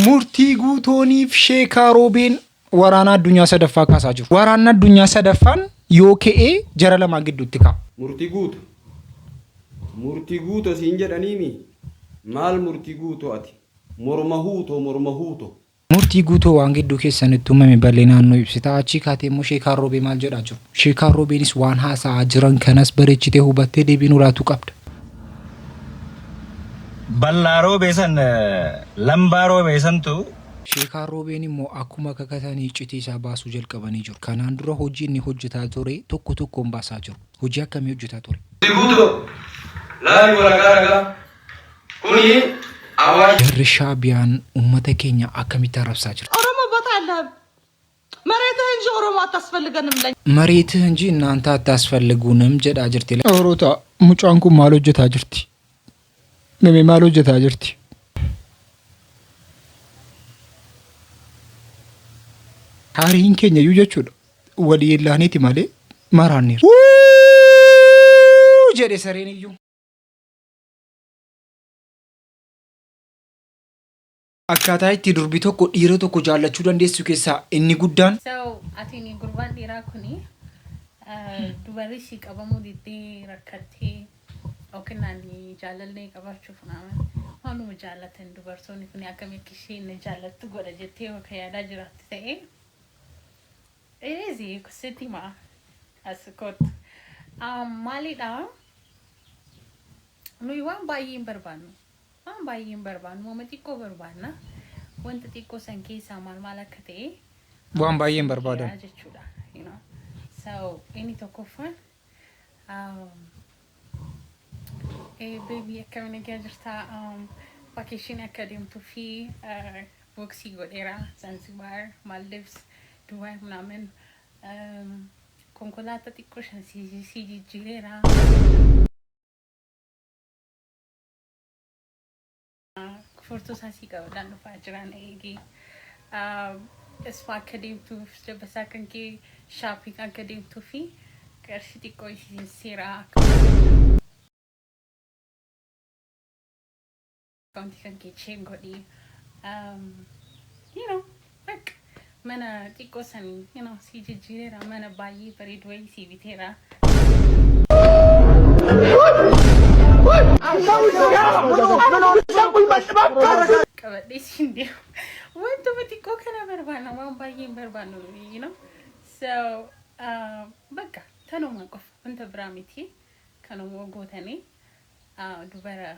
Murtii Guutooniif Sheekaa Roobeen waraana addunyaa sadaffaa kaasaa jiru. Waraanni addunyaa sadaffaan yoo ka'e jara lamaan gidduutti ka'a. Murtii Guuto. Murtii Guuto siin jedhaniimii? Maal Murtii Guuto ati? Morma huuto morma huuto. Murtii Guutoo waan gidduu keessanitti uumame bal'inaan nuu ibsita. Achii kaatee immoo Sheekaan Roobee maal jedhaa jiru? Sheekaan Roobeenis waan haasa'aa jiran kanas bareechitee hubattee deebii nuu laatuu qabda. Ballaa roobee san lambaa roobee santu. Sheekaan Roobeen immoo akkuma kakatanii iccitii isaa baasuu jalqabanii jiru. Kanaan dura hojii inni hojjetaa ture tokko tokkoon baasaa jiru. Hojii akkamii hojjetaa ture? Murtii Guutoo! Laali waraqaa ragaa. Kuni Awaash. Jarri Shaabiyaan ummata keenya akkamitti arrabsaa jirti? ኦሮሞ ቦታ የለህም። መሬትህ እንጂ ኦሮሞ አታስፈልገንም ለኛ። Mareetih inji innaanta attaasfaliguunim jedhaa jirti. Oroota mucaan kun maal hojjetaa jirti? Meme maal hojjetaa jirti? Taarihiin keenya iyyuu jechuudha walii yeellaaniiti malee maraanneerra. Wuuuu jedhe sareen iyyuu. Akkaataa itti durbi tokko dhiira tokko jaallachuu dandeessu keessaa inni guddaan. So atini gurbaan dhiiraa kuni dubarri sii qabamuu diddee rakkattee yookiin ani jaalallee qabaachuuf naaman waanuma jaallatan dubartoonni kuni akkami akka isheen na jaallattu godha jettee yoo ka yaadaa jiraattu ta'e it is sitti himaa as kottu maalidha nuyi waan baay'ee hin barbaannu Waan baay'ee hin barbaannu, wama xiqqoo barbaanna. Wanta xiqqoo san keessaa maal maal akka ta'e Waan baay'ee hin barbaadan. jira jechuudha. You know. So inni tokkoffaan baby akkami nagaa jirtaa vacation akka deemtuu fi boksii godheera Zanzibar, Maldives, Dubai ምናምን konkolaataa xiqqoo shan si jijjiireera. Furtuu isaa sii qabadhaan dhufaa jira na eegi. Ispa akka deemtuuf dabbasaa kan kee shopping akka deemtuu fi qarshii xiqqoo isiin seera akkaawuntii kan kee check godhi. Bakka mana xiqqoo san sii jijjiireera mana baay'ee bareedu wayii sii biteera. Qabadhee siin deema. Wantuma xiqqoo kana barbaanna waan baay'ee hin barbaannu you know. So bakka tanuma qofa wanta biraa miti kanuma gootanii dubara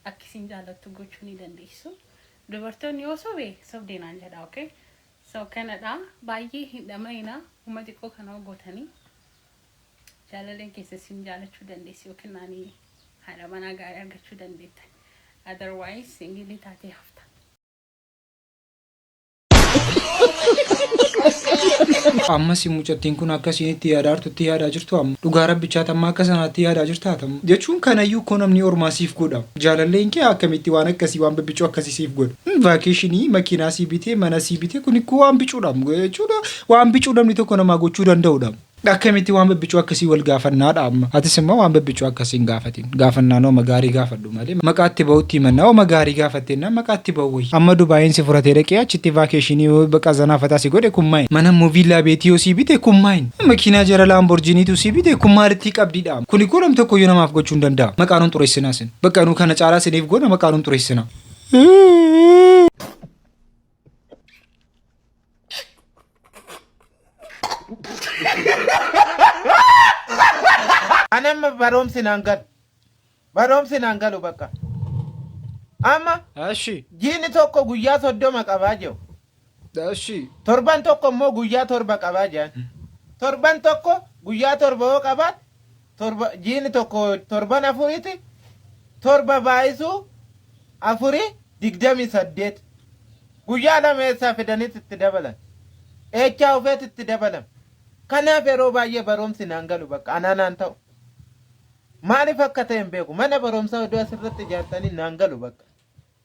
akka isin jaallattu gochuu ni dandeessu. Dubartoonni yoo sobe sobdee naan jedha okay. So kanadha baay'ee hin dhama'ina uma xiqqoo kana gootanii jaalaleen keessa isin jaalachuu dandeessi yookiin naanii haadha manaa gaarii argachuu dandeettan. Otherwise single taatee hafta. Ammas mucattiin kun akka isiin itti yaadaa jirtutti yaadaa jirtu amma. Dhugaa rabbichaati amma akka sanaatti yaadaa jirta amma. Jechuun kanayyuu koo namni ormaa siif godha. Jaalalleen kee akkamitti waan akkasii waan bibbicuu akkasii siif godha. Vaakeeshinii makiinaa sii bitee mana sii bitee kun ikkoo waan bicuudha. Jechuudha waan bicuu namni tokko namaa gochuu danda'udha. Akkamitti waan bibbicuu akkasii wal gaafannaadha amma. Atis immoo waan bibbicuu akkasii hin gaafatin. Gaafannaan homa gaarii gaafadhu malee. Maqaatti ba'utti himannaa homa gaarii gaafatteennaan maqaatti ba'u wayya. Amma Dubaayiin si furatee dhaqee achitti vaakeeshinii yoo baqa zanaa fataa si godhe kun maayin. Mana immoo viillaa beetii yoo sii bite kun maayin. Makiinaa jara laamborjiiniitu sii bite kun maalittii qabdiidha. Kuni koo namni tokkoyyuu namaaf gochuu hin danda'a. Maqaa nun xureessinaa sin. Bakka nu kana caalaa siniif goona maqaa nun xureessinaa. Ani amma barumsi naan galu. Barumsi naan galu bakka. Amma Eshi. jiini tokko guyyaa 30 qabaa jiru. Eshi. Torban tokko immoo guyyaa 7 qabaa jiran. Torban tokko guyyaa 7 yoo qabaat torba jiini tokko torban afuriiti torba baay'isuu afurii 28. Guyyaa lama eessaa fidaniit itti dabalan? Eechaa ufeet itti dabalame? Kanaaf yeroo baay'ee barumsi naan galu bakka anaa naan ta'u. Maaliif akka ta'e hin beeku. Mana barumsaa odoo asirratti ijaartanii naan galu bakka.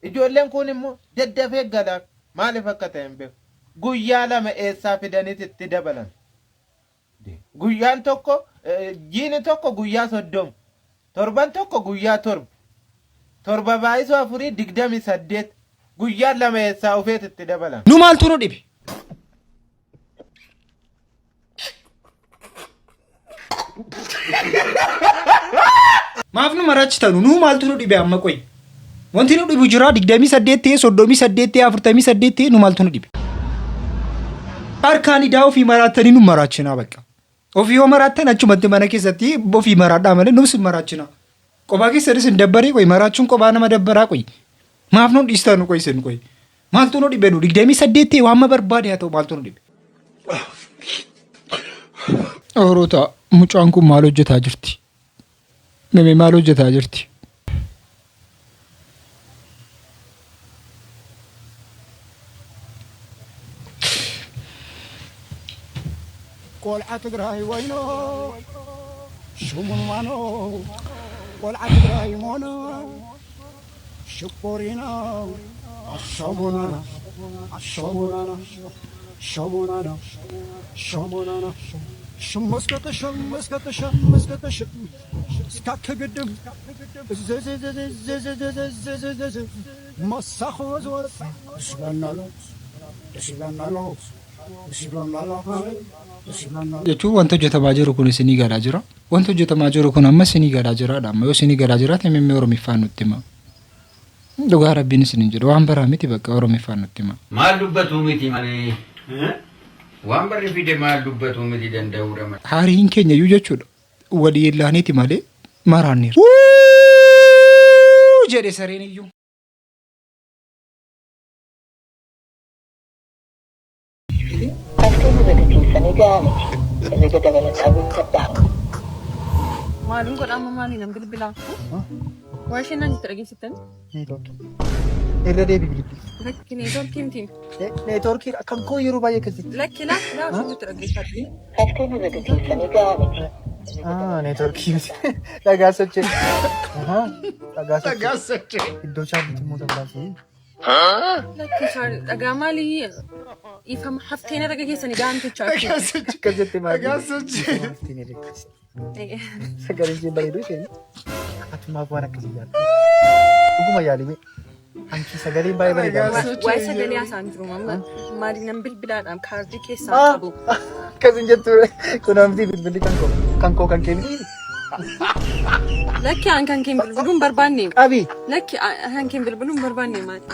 Ijoolleen kun immoo daddafee galaaf maaliif akka ta'e hin beeku. Guyyaa lama eessaa fidaniit itti dabalan? Guyyaan tokko jiini tokko guyyaa 30. Torban tokko guyyaa 7. Torba baay'isuu afurii 28. Guyyaan 2 eessaa ufeet itti dabalama? Nu maaltu nu dhibe? Maaf nu maraachitanu? Nu maaltu nu dhibe amma qoyi? Wanti nu dhibu jira 28 ta'e 38 ta'e 48 ta'e nu maaltu nu dhibe? Harkaan idaa ofii maraattanii nu maraachinaa bakka. Ofii yoo maraattan achumatti mana keessatti ofii maraadhaa malee nus hin maraachinaa. Qophaa keessanis hin dabbaree qoyi maraachuun qophaa nama dabbaraa qoyi. Maaf nu dhiistanu qoyi isin qoyi. Maaltu nu dhibe nu 28 ta'e waan barbaade haa ta'u maaltu nu dhibe. Oroota mucaan kun maal hojjetaa jirti? Meme maal hojjetaa jirti? ቆልዓ ትግራይ ወይኖ ሽሙን ማኖ ቆልዓ ትግራይ ሞኖ ሽኮሪና ሸሙናና ሸሙናና ሸሙናና ሸሙናና ሽመስከተሸም መስከተሸም መስከተሸም እስካከግድም ዘዘዘዘዘዘዘዘዘ መሳኽ ወዝወዝ ደስ ይብለና ኣሎ ደስ ይብለና ኣሎ ደስ ይብለና ኣሎ ደስ ይብለና Jechuun wanta hojjetamaa jiru kun isinii galaa jira. Wanti hojjetamaa jiru kun amma isinii galaa jiraadha. Amma yoo isinii galaa jiraate mimmee Oromiffaan nutti hima. Dhugaa Rabbiin isinin jedhu waan baraa miti bakka Oromiffaan nutti hima. Maal dubbatu miti malee. Waan barri fide maal dubbatu miti danda'uudha malee. Haariin keenya iyyuu jechuudha. Walii yellaaniiti malee maraanneera. Jedhe sareen iyyuu. Hafteen herrega keessanii gahaa miti. Herrega dabalataa guuttadhaa. Maalin godha amma maaliin nan bilbilaa? Waa isheen naan itti dhageessittan? Neetwoorkii. Irra deebi bilbili. Lakki neetwoorkii miti. Neetwoorkii kan koo yeroo baay'ee akkasitti. Lakki laa laa isheen itti dhaggeeffadhu. Hafteen herrega keessanii gahaa miti. Ah, neetwoorkii miti. Dhagaa sochee. Ahaa, dhagaa sochee. Dhagaa sochee. Iddoo chaarjiitti immoo dabalaasee. Lakki dhagaa maalii ifama hafteen herrega keessanii gahaa miti jechaa. Dhagaa sochee. Akkas jettee maal? Dhagaa sochee. Hafteen herrega. Sagalee ishee bareedu isheen. Atumaaf waan akkasii yaaddu. Dhuguma yaalime. Anchi sagaleen baay'ee bareedaa. Waa'ee sagalee haasaan jiru mamma. Maali nan bilbilaadhaan kaardii keessaa qabu. Akkas hin jettu kunuunsi bilbilli kan koo kan koo kan kee miti. Lakki an kan kee bilbiluu hin barbaanne. Qabi. Lakki an kan kee bilbiluu hin barbaanne maali?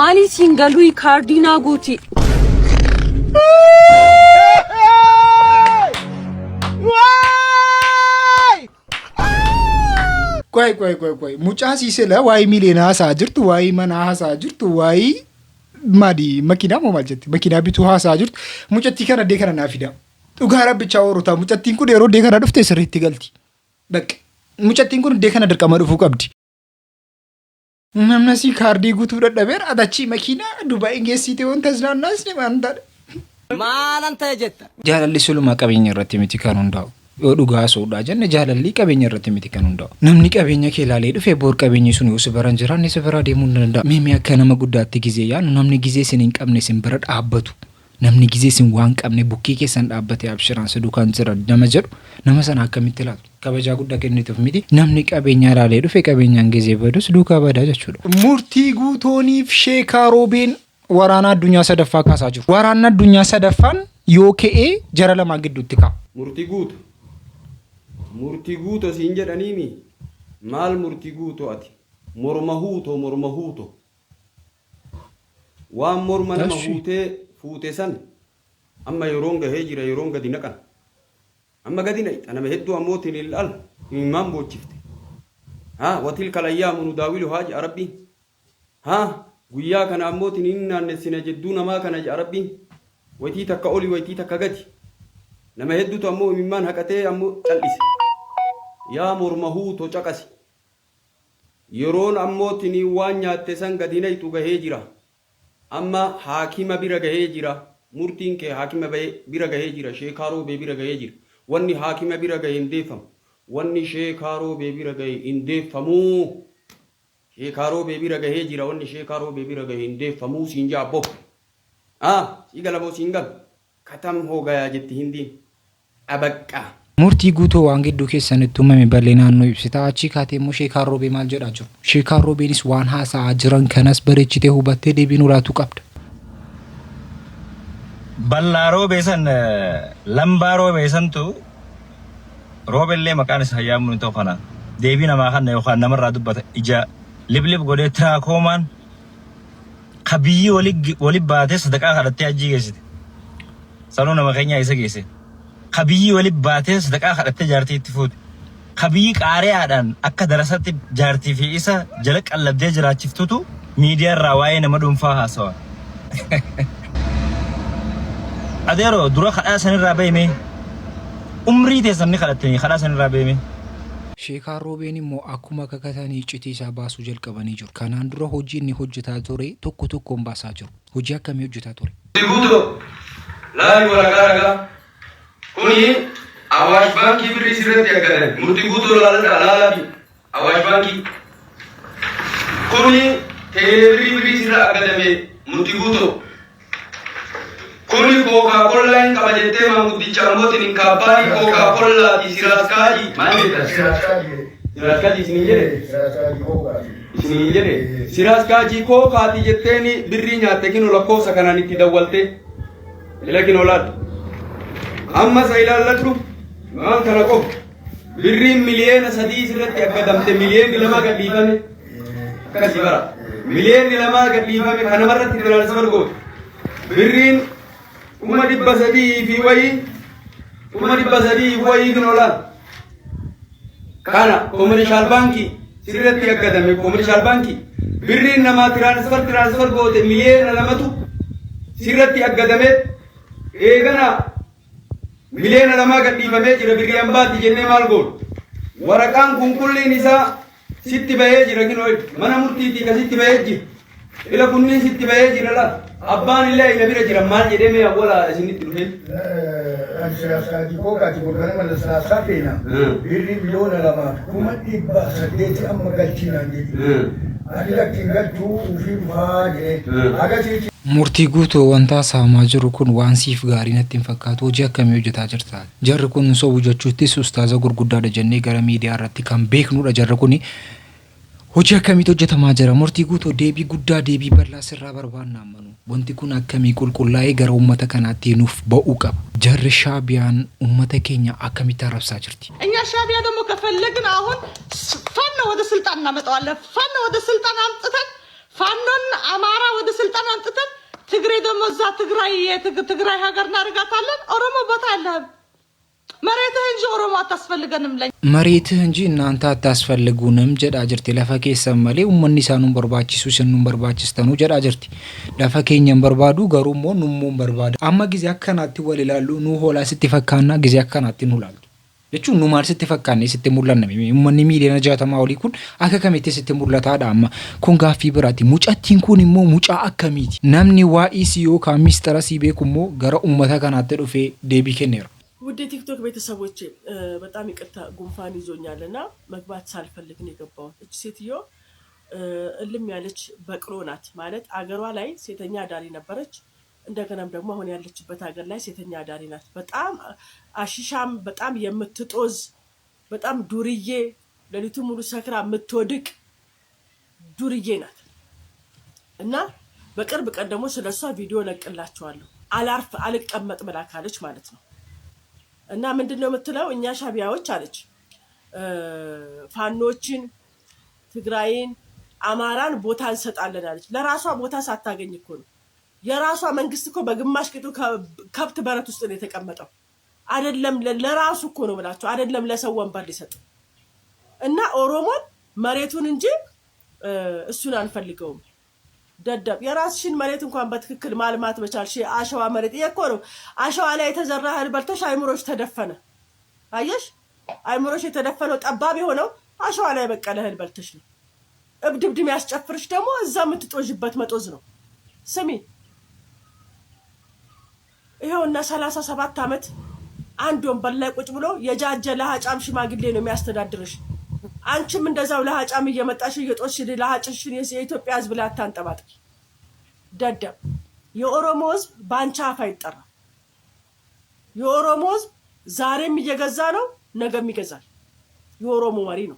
Maali siin galuu kaardii naa guuti. Qoy qoy qoy qoy mucaa sii sila waa'ee miiliyoonaa haasa'aa jirtu waa'ee manaa haasa'aa jirtu waa'ee maali makiinaa moo maal jetti makiinaa bituu haasa'aa jirtu mucattii kana addee kana naa fida. Dhugaa rabbichaa oolutaa mucattiin kun yeroo addee kana dhufte sirriitti galti. Bakka mucattiin kun addee kana dirqama dhufuu qabdi. Namni asii kaardii guutuu dadhabeera ati achii makiinaa Dubaayin geessite wanta isnaannaasne waan taadha. Maalan ta'e jetta? Jaalalli sulumaa qabeenya irratti miti kan hundaa'u. Yoo dhugaa haasa'uudhaa jenne jaalalli qabeenya irratti miti kan hundaa'u. Namni qabeenya kee ilaalee dhufe boor qabeenyi sun yoo si bira hin jiraanne si biraa deemuu ni danda'a. Mee mee akka nama guddaatti gizee yaadnu namni gizee isin hin qabne isin bira dhaabbatu. Namni gizee isin waan qabne bukkee keessan dhaabbatee abshiraan si duukaan jira nama jedhu nama sana akkamitti ilaaltu? Kabajaa guddaa kennituuf miti. Namni qabeenya ilaalee dhufe qabeenyaan gizee badus duukaa badaa jechuudha. Murtii Guutooniif Sheekaa Roobeen waraana addunyaa sadaffaa kaasaa jiru. Waraanni addunyaa sadaffaan yoo ka'e jara lamaan gidduutti ka'a. Murti guuto. Murti guuto siin jedhaniimi maal murti guuto ati? Morma huuto morma huuto. Waan morma nama Eshi. huutee fuute san amma yeroon gahee jira yeroon gadi naqan. Amma gadi naqxa nama hedduu ammoo tinil al imimmaan boochifte. Haa watilka layyaamu nudaawiluhaa je'a Rabbiin. Haa guyyaa kana ammoo tinin naannessina jedduu namaa kana je'a Rabbiin. Waytii takka oli waytii takka gadi. Nama hedduutu ammoo imimmaan haqatee ammoo cal'ise. Yaa morma huuto caqasi. Yeroon ammoo tiniin waan nyaatte san gadi nayxu gahee jira. Amma haakima bira gahee jira. Murtiin kee haakima bira gahee jira. Sheekaa Roobee bira gahee jira. Wanni haakima bira gahe hin deeffamu. Wanni Sheekaa Roobee bira gahe hin deeffamu. Sheekaa Roobee bira gahee jira. Wanni Sheekaa Roobee bira gahe hin deeffamu siin ja'a abboo. Ah, sii gala moo siin galu? Katam hoo gayaa jetti Hindiin. Abaqqaa. Murtii Guutuu waan gidduu keessanitti uumame bal'inaan nu ibsita. Achii kaatee immoo Sheekaan Roobee maal jedhaa jiru? Sheekaan Roobeenis waan haasa'aa jiran kanas bareechitee hubattee deebii nu laatuu qabda. Ballaa roobee san lambaa roobee santu roobellee maqaan isaa yaamuu hin ta'u kana deebii namaa kanna yookaan namarraa dubbata ija liblib godhee tiraakoomaan ka biyyi wali baatee sadaqaa kadhattee hajjii geessite. Sanuu nama keenyaa isa geesse. Ka biyyi wali baatee sadaqaa kadhattee jaartii itti fuute. Ka biyyi qaariyaadhaan akka darasatti jaartii fi isa jala qallabdee jiraachiftutu miidiyaa irraa waa'ee nama dhuunfaa haasawa. Adeero dura kadhaa sanirraa bahime umrii teessan ni kadhattanii kadhaa sanirraa bahime. Sheekaan Roobeen immoo akkuma kakatanii iccitii isaa baasuu jalqabanii jiru. Kanaan dura hojii inni hojjetaa ture tokko tokkoon baasaa jiru. Hojii akkamii hojjetaa ture? Guuto laali waraqaa ragaa kuni Awaash Baankii birrii sirratti aggadan murtii guutuu laaladha laalaati Awaash Baankii kuni teelee birrii sirra aggadame murtii guutuu kuni kookaa kollaa hin qaba jettee maanguddicha ammootiin hin kaabbaanii kookaa kollaati siraaskaajii maal jetta siraaskaajii isiniin jedhe isiniin jedhe siraaskaajii kookaati jetteeni birrii nyaatte kinu lakkoofsa kanaan itti dawwalte ila kinu laal amma isa ilaalladhu maal kana qofa birriin 3 miliyoona sirratti aggadamte 2 miliyoona gadhiifame akkasii bara 2 miliyoona gadhiifame kanamarratti transfer goote birriin 300,000 fi wayii 300,000 fi wayii kinu laal kana Commercial Baankii sirratti aggadame Commercial Baankii birriin namaa transfer goote 2 miliyoonatu sirratti aggadame eegana 2 miliyoona gadhiifamee jira birrii hambaatti jennee maal goonu waraqaan kun qulliin isaa sitti bahee jira kinoo mana murtiitii ka sitti bahee jira ila kunniin sitti bahee jira la abbaan illee ina bira jira maal jedhee mee awwala isinitti dhufee. Siraaskaajii kookaati gorgana laslaasaa feena birrii 2,800,000 amma galchiinaan jedhi. Ani lakkiin galchuu ufii dhufaa jedhee. Agasii Murtii Guutuu wanta saamaa jiru kun waan siif gaarii natti hin fakkaatu. Hojii akkamii hojjetaa jirta? Jarri kun sobu jechuuttis ustaaza gurguddaadha jennee gara miidiyaa irratti kan beeknudha jarri kuni. Hojii akkamiitu hojjetamaa jira? Murtii Guutuu deebii guddaa deebii bal'aa sirraa barbaanna ammanu. Wanti kun akkamii qulqullaa'ee gara uummata kanaatti nuuf ba'uu qaba. Jarri Shaabiyaan uummata keenya akkamitti arrabsaa jirti? እኛ ሻቢያ ደግሞ ከፈለግን አሁን ፋኖ ወደ ስልጣን እናመጣዋለን። ፋኖ ወደ ስልጣን አምጥተን ፋኖን አማራ ወደ ስልጣን አምጥተን ትግሬ ደግሞ እዛ ትግራይ ትግራይ ሀገር እናደርጋታለን። ኦሮሞ ቦታ የለህም፣ መሬትህ እንጂ ኦሮሞ አታስፈልገንም ለኛ። መሬትህ እንጂ እናንተ አታስፈልጉንም jedhaa jirti. Lafa keessan malee uummanni isaan nun barbaachisu isin nun barbaachistanuu jedhaa jirti. Lafa keenya hin barbaadu garuu immoo nummoo hin barbaada. Amma gizee akkanaatti wal ilaallu nu hoolaa sitti fakkaannaa gizee akkanaatti nu ilaaltu. Jechuun nu maal sitti fakkaanne sitti mul'anna uummanni 60 miiliyoona olii kun akka kamitti sitti mul'ataadha amma kun gaaffii biraati. Mucattiin kun immoo mucaa akkamiiti? Namni waa'ee si yookaan mistara si beeku immoo gara uummata kanaatti dhufee deebii kenneera. ውድ የቲክቶክ ቤተሰቦቼ በጣም ይቅርታ ጉንፋን ይዞኛል እና መግባት ሳልፈልግ ነው የገባሁት። እች ሴትዮ እልም ያለች በቅሎ ናት። ማለት አገሯ ላይ ሴተኛ አዳሪ ነበረች። እንደገናም ደግሞ አሁን ያለችበት ሀገር ላይ ሴተኛ አዳሪ ናት። በጣም አሽሻም፣ በጣም የምትጦዝ፣ በጣም ዱርዬ፣ ሌሊቱን ሙሉ ሰክራ የምትወድቅ ዱርዬ ናት እና በቅርብ ቀን ደግሞ ስለ እሷ ቪዲዮ ለቅላችኋለሁ። አላርፍ አልቀመጥ ብላ ካለች ማለት ነው። እና ምንድን ነው የምትለው? እኛ ሻቢያዎች አለች ፋኖችን፣ ትግራይን፣ አማራን ቦታ እንሰጣለን አለች። ለራሷ ቦታ ሳታገኝ እኮ ነው። የራሷ መንግስት እኮ በግማሽ ቂጡ ከብት በረት ውስጥ ነው የተቀመጠው። አይደለም ለራሱ እኮ ነው ብላቸው አይደለም ለሰው ወንበር ሊሰጥ እና ኦሮሞን መሬቱን እንጂ እሱን አንፈልገውም። ደደብ የራስሽን መሬት እንኳን በትክክል ማልማት መቻልሽ። አሸዋ መሬት ይሄ እኮ ነው። አሸዋ ላይ የተዘራ እህል በልተሽ አይምሮሽ ተደፈነ። አየሽ፣ አይምሮሽ የተደፈነው ጠባብ የሆነው አሸዋ ላይ የበቀለ እህል በልተሽ ነው። እብድ እብድ የሚያስጨፍርሽ ደግሞ እዛ የምትጦዥበት መጦዝ ነው። ስሚ ይኸውና 37 ዓመት አንድ ወንበር ላይ ቁጭ ብሎ የጃጀ ለሀጫም ሽማግሌ ነው የሚያስተዳድርሽ። አንቺም እንደዛው ለሀጫም እየመጣሽ እየጦስሽ ለሀጭሽን የኢትዮጵያ ሕዝብ ላይ አታንጠባጥቂ። ደደብ የኦሮሞ ሕዝብ በአንቺ አፍ አይጠራም። የኦሮሞ ሕዝብ ዛሬም እየገዛ ነው፣ ነገም ይገዛል። የኦሮሞ መሪ ነው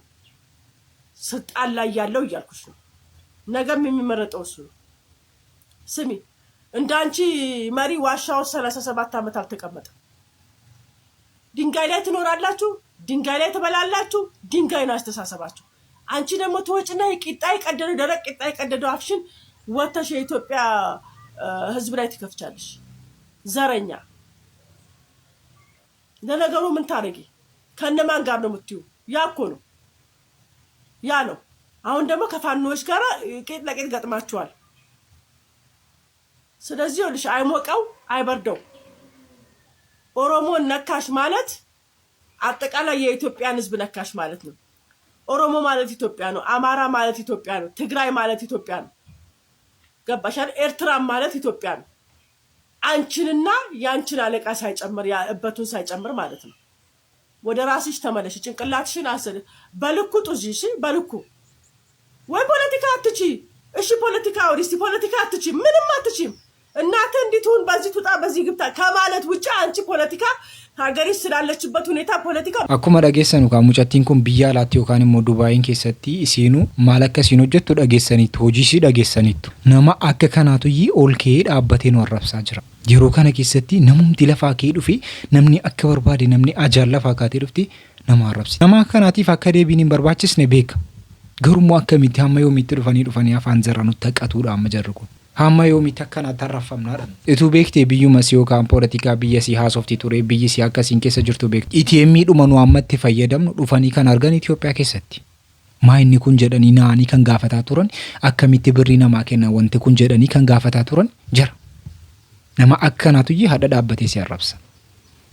ስልጣን ላይ ያለው እያልኩሽ ነው። ነገም የሚመረጠው እሱ ነው። ስሚ፣ እንዳንቺ መሪ ዋሻ ውስጥ 37 ዓመት አልተቀመጠም። ድንጋይ ላይ ትኖራላችሁ፣ ድንጋይ ላይ ትበላላችሁ። ድንጋይ ነው አስተሳሰባችሁ። አንቺ ደግሞ ትወጭና ቂጣ የቀደደው ደረቅ ቂጣ የቀደደው አፍሽን ወተሽ የኢትዮጵያ ሕዝብ ላይ ትከፍቻለሽ። ዘረኛ። ለነገሩ ምን ታደርጊ? ከነማን ጋር ነው የምትዩ? ያ እኮ ነው፣ ያ ነው። አሁን ደግሞ ከፋኖዎች ጋር ቂጥ ለቂጥ ገጥማችኋል። ስለዚህ ይኸውልሽ አይሞቀው አይበርደው። ኦሮሞን ነካሽ ማለት አጠቃላይ የኢትዮጵያን ህዝብ ነካሽ ማለት ነው። ኦሮሞ ማለት ኢትዮጵያ ነው። አማራ ማለት ኢትዮጵያ ነው። ትግራይ ማለት ኢትዮጵያ ነው። ገባሻል? ኤርትራም ማለት ኢትዮጵያ ነው። አንቺንና የአንቺን አለቃ ሳይጨምር እበቱን ሳይጨምር ማለት ነው። ወደ ራስሽ ተመለሽ። ጭንቅላትሽን አስል በልኩ ጡዢ። እሺ በልኩ ወይ ፖለቲካ አትቺ። እሺ ፖለቲካ አውሪ እስቲ። ፖለቲካ አትቺ፣ ምንም አትቺም። እናትህ እንዲህ ትሁን፣ በዚህ ትውጣ፣ በዚህ ግብታ ከማለት ውጭ አንቺ ፖለቲካ ሀገሪሽ ስላለችበት ሁኔታ ፖለቲካ Akkuma dhageessanu kaa mucattiin kun biyya alaatti yookaan immoo Dubaayin keessatti isiinuu maal akka isiin hojjettu dhageessaniittu, hojii isii dhageessaniittu. Nama akka kanaatu ol ka'ee dhaabbatee nu arrabsaa jira. Yeroo kana keessatti namumti lafaa ka'ee dhufe, namni akka barbaade, namni ajaan lafaa kaatee dhufti nama arrabsi. Nama akkanaatiif akka deebiin hin barbaachisne beeka. Garuu akkamitti hamma yoomiitti dhufanii dhufanii afaan jarra nutti haqatuudha amma jarri kun? Hamma yoomiitti akkanaatti arrabfamnaadha? Ituu beektee biyyuma si yookaan poolitikaa biyya si haasofti ture, biyyi si akkasiin keessa jirtu beektu. ATM dhuma nu amma itti fayyadamnu dhufanii kan argan Itoophiyaa keessatti. Maa inni kun jedhanii naanii kan gaafataa turan, akkamitti birrii namaa kenna wanti kun jedhanii kan gaafataa turan jira. Nama akkanaatu hadha dhaabbatee si arrabsa.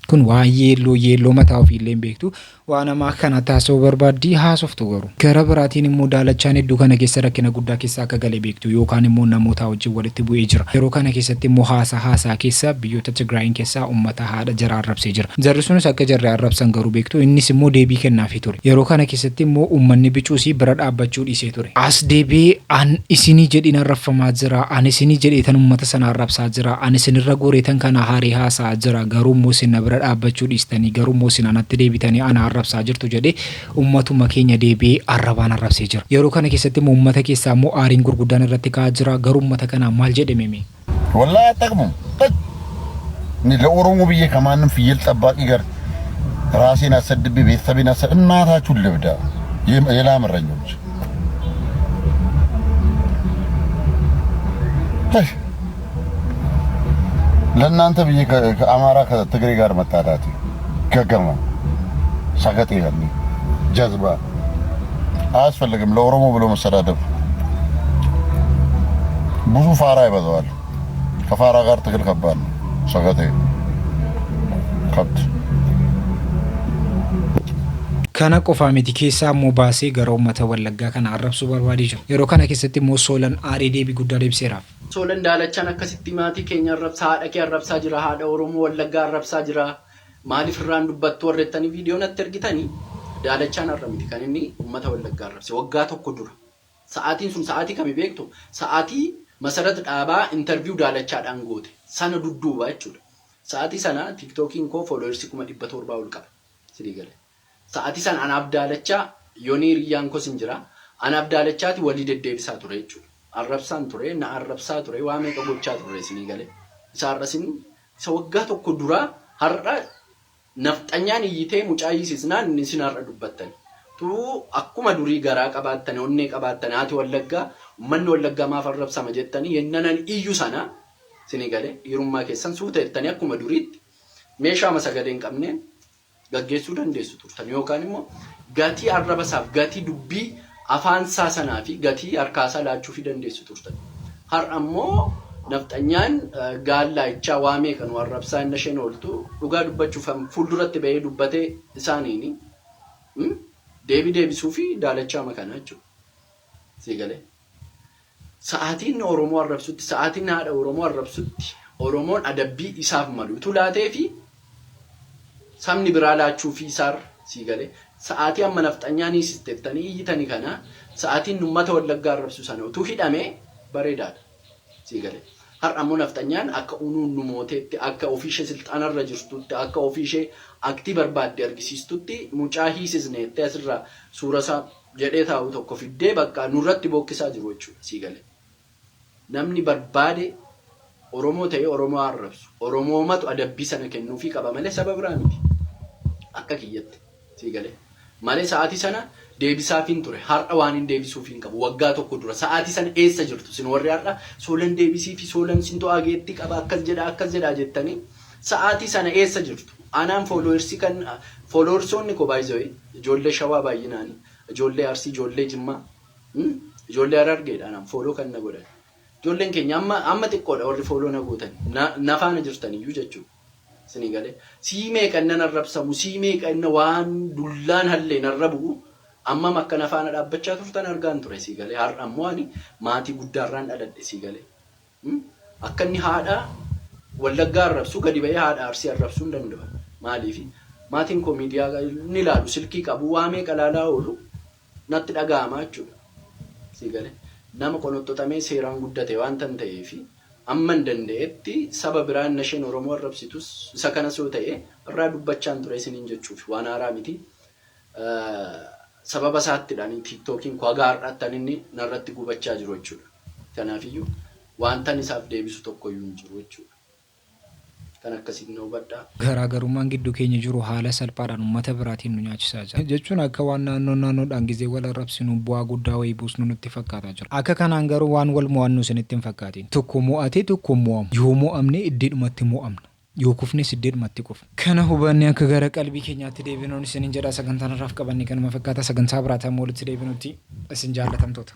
Kun waan yeelloo yeelloo mataa ofiillee hin beektu, waan nama akkanatti haasa'uu barbaaddii haasoftu garuu. Gara biraatiin immoo Daalachaan hedduu kana keessa rakkina guddaa keessa akka gale beektu, yookaan immoo namoota wajjin walitti bu'ee jira. Yeroo kana keessatti immoo haasaa haasaa keessa biyyoota Tigraayin keessaa uummata haadha jara arrabsee jira. Jarri sunis akka jarri arrabsan garuu beektu, innis immoo deebii kennaafii ture. Yeroo kana keessatti immoo uummanni bicuusii bira dhaabbachuu dhiisee ture. As deebi'ee an isinii jedhin arrabfamaa jira, an isinii jedheetan uummata sana arrabsaa jira, an isinirra goreetan kana haaree haasaa jira, garuu immoo isin na bira dhaabbachuu dhiistanii, garuu immoo isin anatti deebitanii ana arrabsaa jirtu jedhee uummatuma keenya deebi'ee arrabaan arrabsee jira. Yeroo kana keessatti immoo uummata keessaa immoo aariin gurguddaan irratti ka'aa jira, garuu uummata kanaa maal jedhame mee? ወላሂ አጠቅሙም። እኔ ለኦሮሞ ብዬ ከማንም ፍየል ጠባቂ ጋር ራሴን አሰድቤ ቤተሰቤን አሰ እናታችሁን ልብዳ የላም እረኞች። ለእናንተ ብዬ ከአማራ ከትግሬ ጋር መጣላት ገገማ ሰገጤ ያኔ ጀዝባ አያስፈልግም። ለኦሮሞ ብሎ መሰዳደብ ብዙ ፋራ ይበዛዋል። ከፋራ ጋር ትግል ከባድ ነው። ሰገጤ ከብት። Kana qofaa miti, keessaa immoo baasee gara uummata Wallaggaa kana arrabsuu barbaadee jira. Yeroo kana keessatti immoo Soolan aaree deebii guddaa deebiseeraaf. Soolan Daalachaan akkasitti maatii keenya arrabsaa, haadha kee arrabsaa jira, haadha Oromoo Wallaggaa arrabsaa jira. Maaliif irraan dubbattu warreettanii viidiyoo natti ergitanii, Daalachaan har'a miti kan inni uummata Wallaggaa arrabse, waggaa tokko dura. Sa'aatiin sun sa'aatii kami beektu? Sa'aatii Masarat Dhaabaa interview Daalachaadhaan goote sana dudduuba jechuudha. Sa'aatii sana TikTokiin koo followersii 700,000 ol qaba. Sidii galee. Sa'aatii sana anaaf Daalachaa yoonii hiriyyaan koos hin jira. Anaaf Daalachaati walii deddeebisaa ture jechuudha. Arrabsaan ture, na arrabsaa ture, waa meeqa gochaa ture isinii galee. Isa har'asin isa waggaa tokko duraa har'a nafxanyaan iyyitee mucaa hiisisnaan isin har'a dubbattani. Tuu akkuma durii garaa qabaattani, onnee qabaattani, haati Wallaggaa, uummanni Wallaggaa maaf arrabsama jettanii yennanan iyyu sana isinii galee dhiirummaa keessan suuta jettanii akkuma duriitti meeshaa sagalee hin qabneen gaggeessuu dandeessu turtan, yookaan immoo gatii arraba isaaf, gatii dubbii afaansaa sanaa fi gatii harkaasaa laachuufii dandeessu turtan. Har'a immoo nafxanyaan gaallaa waa meeqa nu arrabsaa inni isheen ooltu, dhugaa dubbachuuf fuulduratti bahee dubbatee isaaniini deebii deebisuu fi Daalachaa makanaa jechuudha. Sii galee. Sa'aatiin Oromoo arrabsutti, sa'aatiin haadha Oromoo arrabsutti, Oromoon adabbii isaaf malu utuu laatee fi sabni biraa laachuu fi isaarra sii galee, sa'aatii amma nafxanyaan hiisisteettanii iyyitanii kana sa'aatiin uummata Wallaggaa arrabsu sana utuu hidhamee bareedaadha. Sii galee. Har'a ammoo nafxanyaan akka unuun nu mooteetti, akka ofiishee silxaanarra jirtutti, akka ofiishee aktii barbaadde argisiistutti mucaa hiisisne jettee asirraa suura isaa jedhee taa'u tokko fiddee bakka nurratti bookkisaa jiru jechuudha sii galee. Namni barbaade Oromoo ta'ee Oromoo arrabsu. Oromoomatu adabbii sana kennuufii qaba malee saba biraa miti. Akka kiyyatti sii galee. Malee sa'aatii sana deebisaafiin ture. Har'a waan hin deebisuufiin qabu. Waggaa tokko dura sa'aatii sana eessa jirtu? Sin warri har'a Soolan deebisii fi Soolan sin to'aa geettii qaba akkas jedha akkas jedha jettanii sa'aatii sana eessa jirtu? Anaan followersii kan followersoonni koo baay'ee ijoollee Shawaa baay'inaani, ijoollee Arsii, ijoollee Jimmaa, ijoollee Harargeedha anaan follow kan na godhan. Ijoolleen keenya amma amma xiqqoodha warri follow na gootan. Na faana jirtan iyyuu jechuudha. Isinii galee. Sii meeqa inni arrabsamu, sii meeqa inni waan dullaan hallee narra bu'u ammam akka na faana dhaabbachaa turtan argaan ture sii galee. Har'a ammoo ani maatii guddaarraan dhaladhe sii galee. Akka inni haadha Wallaggaa arrabsu gadi ba'ee haadha Arsii arrabsuu hin danda'u. Maaliif? Maatiin koo miidiyaa ni ilaalu, silkii qabu, waa meeqa ilaalaa oolu natti dhaga'ama jechuudha. Sii galee. Nama qonottotamee seeraan guddate waan tan ta'eef amman danda'etti saba biraa inni isheen Oromoo arrabsitus isa kanas yoo ta'e irraa dubbachaan ture isiniin jechuuf waan haaraa miti. Sababa isaattidhaan TikTokiin koo haga har'aatti inni narratti gubachaa jiru jechuudha. Kanaafiyyuu wantan isaaf deebisu tokkoyyuu hin jiru jechuudha. Kan akkasiin na hubadhaa. Garaagarummaan gidduu keenya jiru haala salphaadhaan uummata biraatiin nu nyaachisaa jira. Jechuun akka waan naannoo naannoodhaan gizee wal arrabsinu bu'aa guddaa wayii buusnu nutti fakkaataa jira. Akka kanaan garuu waan wal mo'annu isinitti hin fakkaatin. Tokko mo'atee tokko mo'amu. Yoo mo'amne iddeedhumatti mo'amna. Yoo kufnes iddeedhumatti kufna. Kana hubannee akka gara qalbii keenyaatti deebinuun isiniin jedha. Sagantaan har'aaf qabanne kanuma fakkaata. Sagantaa biraatiin walitti deebinutti isin jaallatamtoota.